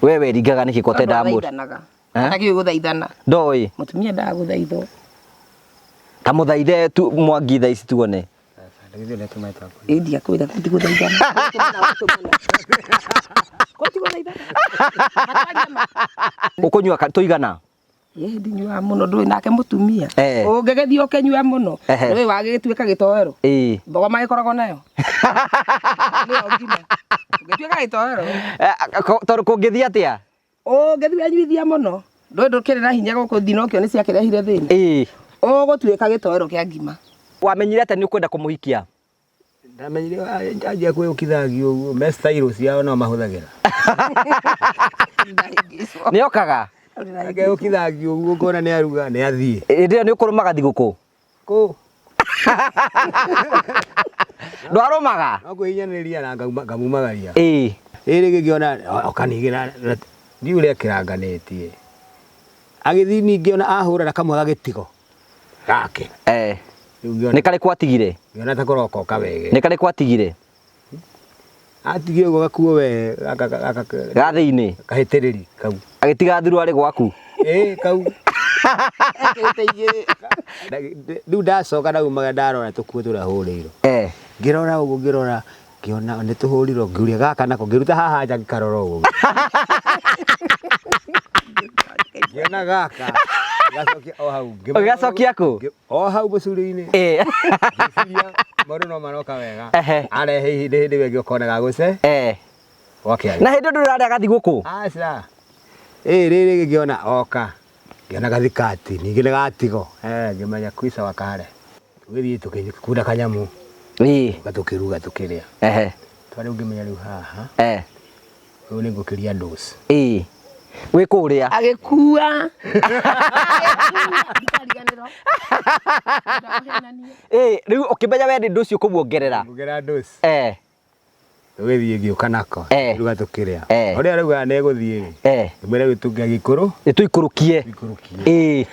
We weringaga nĩkĩ ko tenda mũndũ? Thaithanaga. Eh? Atakĩũĩ gũthaithana. Ndoĩ. Mũtumia ndaga gũthaithwo. Ta mũthaithe tu Mwangi thaa ici tuone. Ĩ ndiakwĩra ti gũthaithana. Gũtũmana watũmana. Ko ti gũthaithana. Matwaria ma. Ũkũnyua tũigana? Ĩ ndinyuaga mũno ndũĩ nake mũtumia. Eh. Ũngĩgĩthiĩ ũkĩnyua mũno. Ehe. Ndũĩ wagĩgĩtuĩka gĩtoero. Ĩĩ. Mbogo magĩkoragwo nayo. Nĩyo ngima. Ũngĩtuĩka gĩtoero. Eh, tondũ kũngĩthiĩ atĩa? Ũngĩthiĩ wenyuithia mũno. Ndũĩ ndũkĩrĩ na hinya gũkũ thinokio nĩ ciakĩrehire thĩna. Ĩĩ. Ũgũtuĩka gĩtoero kĩa ngima. Wamenyire atĩa nĩ ũkwenda kũmũhikia? Ndamenyire anjia kwĩũkithagia ũguo me style ciao no mahũthagĩra. Ndahĩngĩcwo. Nĩ okaga? Akeũkithagia ũguo ngona nĩ aruga nĩ athiĩ. Hĩndĩ ĩyo nĩ ũkũrũmaga thigũkũ? Kũ? Ndwarũmaga? No kwĩhinyanĩrĩria na ngamumagaria. Ĩĩ. Rĩrĩ ngĩkĩona oka ningĩ na ndiũĩ ũrĩa akĩranganĩtie. Agĩthiĩ ningĩ ona ahũra na kamwe gagĩtigo gake. Eh. Rĩu ngĩona Nĩ karĩkũ atigire? ngĩona ta kũroka wege. Nĩ karĩkũ atigire? Atigire ũguo gakuo we gaka gaka Ga thĩinĩ? kahĩtĩrĩri kau. Agĩtiga thuruarĩ gwaku? Ĩĩ kau. Ekĩrĩte igĩrĩ. Rĩu ndacoka ndaumaga ndarora tũkuo tũrĩa hũrĩirwo. Eh. Ngĩrora ũguo ngĩrora ngĩona nĩ tũhũrirwo ngĩũria gaka nako ngĩruta haha nja ngĩkarora ũguo. Ngĩona gaka ngacokia o hau. Ũgĩgacokia kũ? O hau mũcuri-inĩ. Ĩĩ. Ngĩciria maũndũ no maroka wega. Ehe. Arehe ihinda hĩndĩ ĩyo ĩngĩ ũkona gagũce Eh. gwake. Na hĩndĩ ĩyo ndũrĩ ũrarĩa gathigũkũ? Aca. Ĩ rĩrĩ ngĩona oka ngĩona gathikati ningĩ nĩ gatigo. Eh, ngĩmenya kwica wakare. Tũgĩthiĩ tũkĩkunda kanyamũ. Ĩĩ. Tũka tũkĩruga tũkĩrĩa. Ehe. Twarĩ ngĩmenya rĩu haha. Eh. Rĩu nĩ ngũkĩria dose. Ĩĩ. Wĩ kũrĩa. Agĩkua. Ndikariganĩrwo. Ndakũhenania. Ĩĩ, rĩu ũkĩmenya we nĩ ũndũ ũcio ũkũmuongerera. Ngũkĩra dose. Eh. Tũgĩthiĩ ngĩũka nako. Eh. Ruga tũkĩrĩa. Eh. Ũrĩa araugaga nĩ egũthiĩ rĩ. Eh. Ngĩmwĩra rĩu tũngĩagĩkũrũ. Nĩ tũikũrũkie. Tũikũrũkie. Ĩĩ.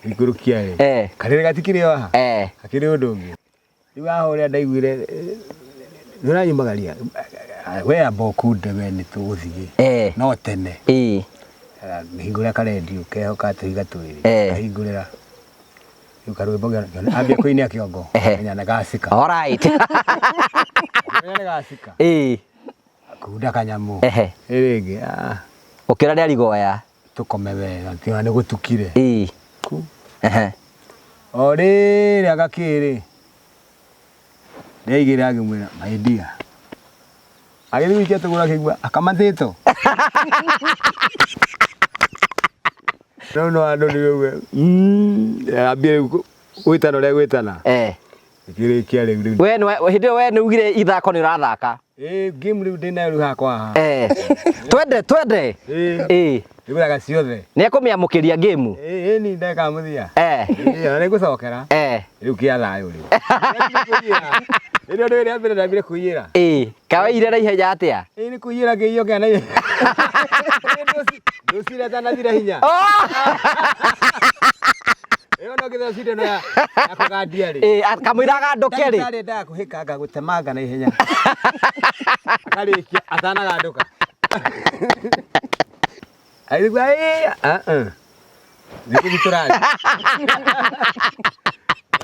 Tũikũrũkia rĩ. Eh. Karĩrĩ gatikĩrĩ o haha. Eh. Hakĩrĩ ũndũ ũngĩ. Rĩu haha ũrĩa ndaiguire nĩ ũranyumagaria we amba ũkunde we nĩ tũgũthiĩ. Eh. No tene. Ĩĩ. Ngĩhingũra karendio keho ka tũhiga twĩrĩ. Eh. Ngahingũrĩra. Rĩu karwĩmbo ngĩona ambia kũinia kĩongo. Ehe. Menya nĩ gacika. All right. Menya nĩ gacika. Ĩĩ. Kunda kanyamũ. Ehe. Ĩrĩ ĩngĩ ah, Ũkĩra rĩa rigoya. tũkome wega tiga nĩ gũtukire. Ĩĩ. Ku. Ehe. O rĩrĩa gakĩrĩ ndeigĩra agĩmwĩra my dear. Agĩthiĩ gũikia tũgũrũ akĩigua akamatĩtwo. Rĩu no andũ nĩ ũguo ambie rĩu gwĩtana ũrĩa gwĩtana. Eh. Ĩkĩrĩkia rĩu rĩu. We nĩ hĩndĩ ĩyo we nĩ ugire ithako nĩ ũrathaka. Ĩĩ game rĩu ndĩnayo rĩu hakwa haha. Eh. Twende twende. Ĩĩ. Ĩĩ. Ndĩgũraga ciothe. Nĩ ekũmĩamũkĩria game. Ĩĩ ĩni ndagĩka mũthia. Eh. Ĩĩ ona nĩngũcokera. Eh. Rĩu kĩa thayũ rĩu. Rĩrĩa ũndũ rĩa mbere ndambire kũiyĩra. Ĩĩ. Kawaire na ihenya atĩa? Ĩĩ nĩ kũiyĩra ngĩiywo kĩa na ihenya. Ndũcire atanathira hinya. Ĩyo no gĩtheo cindano ya ya kũgandia rĩ. Ĩĩ, kamũira agandũke rĩ. Ndagĩtarĩ endaga kũhĩkanga gũtemanga na ihenya. Akarĩkia atanagandũka. Agĩigua ĩĩ ah ah. Nĩ gũthiĩ tũrathiĩ.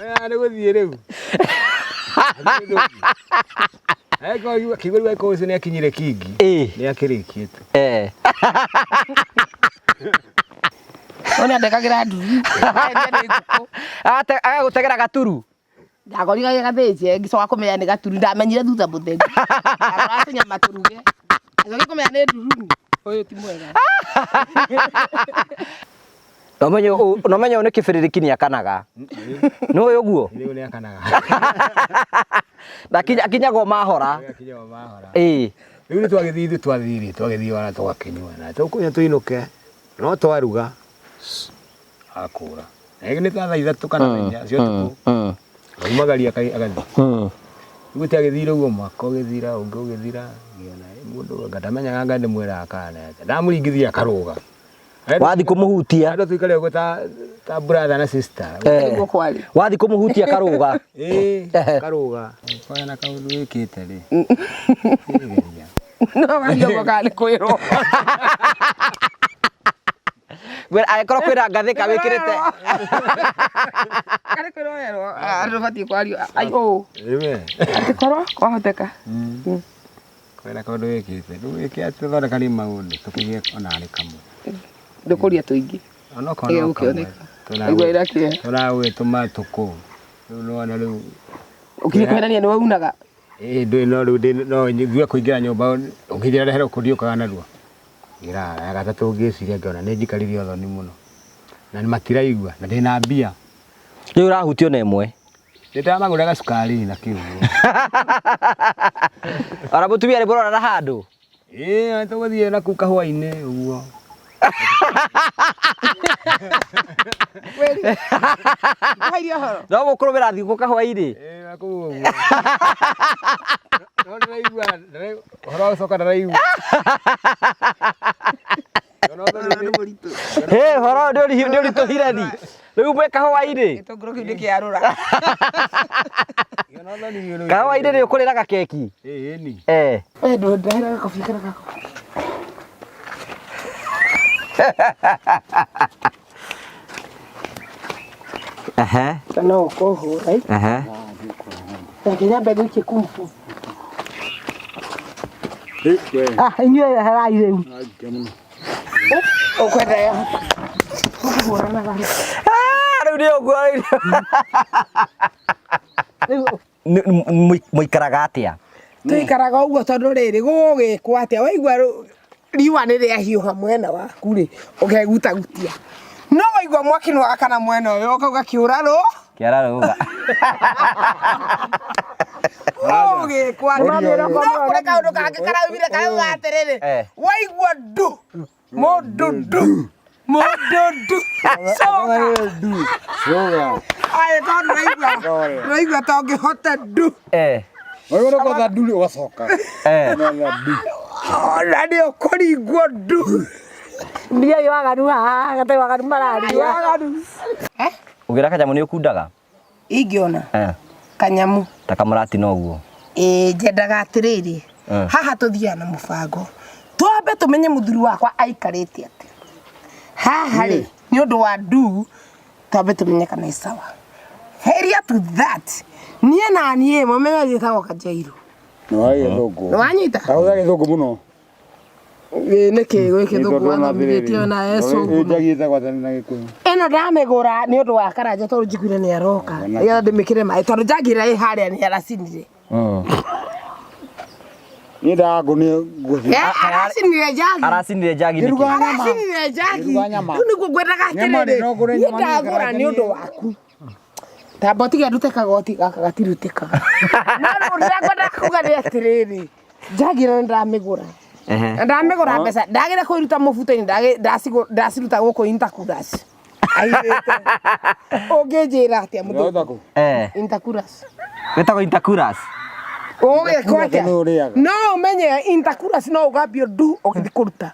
Oya nĩ gũthiĩ rĩu. Kĩigua rĩu angĩkorwo ũcio nĩ akinyire kingi. Ĩĩ. Nĩ akĩrĩkĩte. Eh. Ona ndekagĩra nduru. Endia nĩ ngũkũ. Agagũtegera gaturu. Ndagorire gagathĩnje ngĩcoka kũmenya nĩ gaturu ndamenyire thutha mũtheri. Ndagũraga tũnyama tũruge. Ngĩcoka kũmenya nĩ nduru. Ũyũ ti mwega. No menye ũyũ nĩ kĩbĩrĩrĩki nĩ akanaga. Nĩ ũĩ ũguo? Rĩu nĩ akanaga. Akinyagwo mahora. Akinyagwo mahora. Ĩĩ. Rĩu nĩ twagĩthiĩ ithuĩ twathiĩ rĩ, twagĩthiĩ ona tũgakĩnyua na tũkũnyua tũinũke no twaruga akũra. Na nĩ ta thaa ithatũ kana thaa inya cia ũtukũ. Aumagaria agathiĩ. Rĩu gũtiagĩthire ũguo mwaka ũgĩthira ũngĩ ũgĩthira ngĩona mũndũ anga ndamenyaga anga ndĩmwĩraga kana atĩa. Ndamũringithia akarũga. Wathiĩ kũmũhutia. Andũ tũikare ũguo ta brother na sister. Eh. Nĩguo kwarĩ. Wathiĩ kũmũhutia karũga. Ĩĩ karũga. Kwaya na kaũndũ wĩkĩte rĩ. Geria. No waria ũguo kana nĩ kwĩrwo. Angĩkorwo kwĩna ngathĩka wĩkĩrĩte. Karĩ kwĩrorerwo andũ batiĩ kwario ai ũũ Ĩwe. atĩ korwo kwahoteka. Kwĩna kaũndũ wĩkĩte. Rĩu wĩke atĩ tũthondekanie maũndũ tũkĩgĩe onarĩ kamwe. Ndũkũria tũingĩ. Onokorwo Ĩgĩa no kamwe. gũkĩoneka. Aigua ĩra kĩeha. Tũragwĩtũma tũkũ. Rĩu nĩwona rĩu Ũkirie kũhenania nĩ waunaga. ĩĩ ndũĩ no rĩu ndĩ no ngue kũingĩra nyũmba ũngĩnjĩra rehere ũkũndiũkaga narua. Ngĩrara ya gatatũ ngĩciria ngĩona nĩ njikarire ũthoni mũno. Na matiraigua na ndĩna mbia. Rĩu ũrahutio na ĩmwe. Nĩ ndamagũrĩra gacukari na kĩu. Ona mũtumia nĩ mũrorana handũ. Ĩĩ tũgũthiĩ na kũu kahũa-inĩ ũguo. Wahairie ũhoro. No mũkũrũmĩra thigũkũ kahũa-inĩ. Ĩĩ na kũu ũguo. No ndĩraigua ũhoro wa gũcoka ndĩraigua. Ona ũthoni Nĩ mũritũ. Hĩ, ũhoro ũyũ nĩ ũritũhire ni. Rĩu mwĩ kahũa-inĩ. Gĩtũngũrũ kĩu nĩ kĩarũra. ona ũthoni nĩ Kahũa-inĩ nĩ ũkũrĩraga keki. Ĩĩ ni. Eh. We ndũndehera gakobi kana gako. Ehe. No ũkũhũra. Ehe. Reke nyambe ngũikie kumbu. Ah, inyuĩ eherai rĩu. Ũkwenda ya. Ũkũhũranaga. Ah, rĩu nĩ ũguo rĩu. Mũikaraga atĩa? Tũikaraga ũguo tondũ rĩrĩ gũgĩkwo atĩa waigua riũa nĩ rĩahiũha mwena waku rĩ ũkegutagutia no waigua mwaki nĩ wakana mwena ũyũ ũkauga kĩũra rũ Kĩara rũga. gũgĩkwo atĩa no kũrĩ kaũndũ kangĩ karaumire karauga atĩrĩrĩ Eh. waigua ndu mũndũ ndu mũndũ ndu coka Coga. angĩkorwo ndũraigua ndũraigua ta ũngĩhota ndu Eh. Wewe ũrokotha ndu ũgacoka. Eh. ona nĩ ũkũringwo ndu Mbia ĩyo waganu haha, gatarĩ waganu mararia. waganu Ũngĩra kanyamũ nĩ ũkundaga? ingĩona Eh. kanyamu Ta kamũratina ũguo. ĩĩ njendaga atĩrĩrĩ Mm. haha tũthiaga na mũbango twambe tũmenye mũthuri wakwa aikarĩte atĩa haha rĩ nĩ ũndũ wa ndu twambe tũmenye kana ĩ sawa failure to that niĩ na niĩ mũmenye njĩtagwo kanjairũ Nĩ wa gĩthũngũ. nĩ wanyita Ahũthĩra gĩthũngũ mũno. Ĩĩ, nĩkĩ gwĩ gĩthũngũ wathomithĩtio na ecũngũ Njagĩte gwatana na gĩkũyũ. ĩno ndamĩgũra nĩ ũndũ wa karanja tondũ njiguire nĩ aroka nĩgetha ndĩmĩkĩre maĩ tondũ njangĩra ĩ harĩa nĩ aracinire Niĩ ndagũ nĩ ngũthiĩ. Eh, aracinire njagi Aracinire njagi nĩkĩ? Ngĩruga nyama. aracinire njagi Ngĩruga nyama. rĩu nĩguo ngwendaga Nyama atĩrĩrĩ rĩ, no ngũre niĩ nyama niĩ ndagũra karanja nĩ ũndũ niĩ. waku tamba ũtige ndute kagoti gaka gatirutĩkaga no rĩu ũrĩa ngwendaga kuga nĩ atĩrĩrĩ njagi ĩno nĩ ndamĩgũra Ehe. na ndamĩgũra mbeca ndagĩra kũiruta mũbuto-inĩ ndaciruta gũkũ Intercoolers airĩte ũngĩnjĩra atĩa mũthũngũ Ndĩrahota kũ? Eh. Intercoolers Wĩtagwo Intercoolers. ũgĩkwo atĩa Nĩ ũrĩaga. no ũmenye Intercoolers no ũgambio ndu ũgĩthiĩ kũruta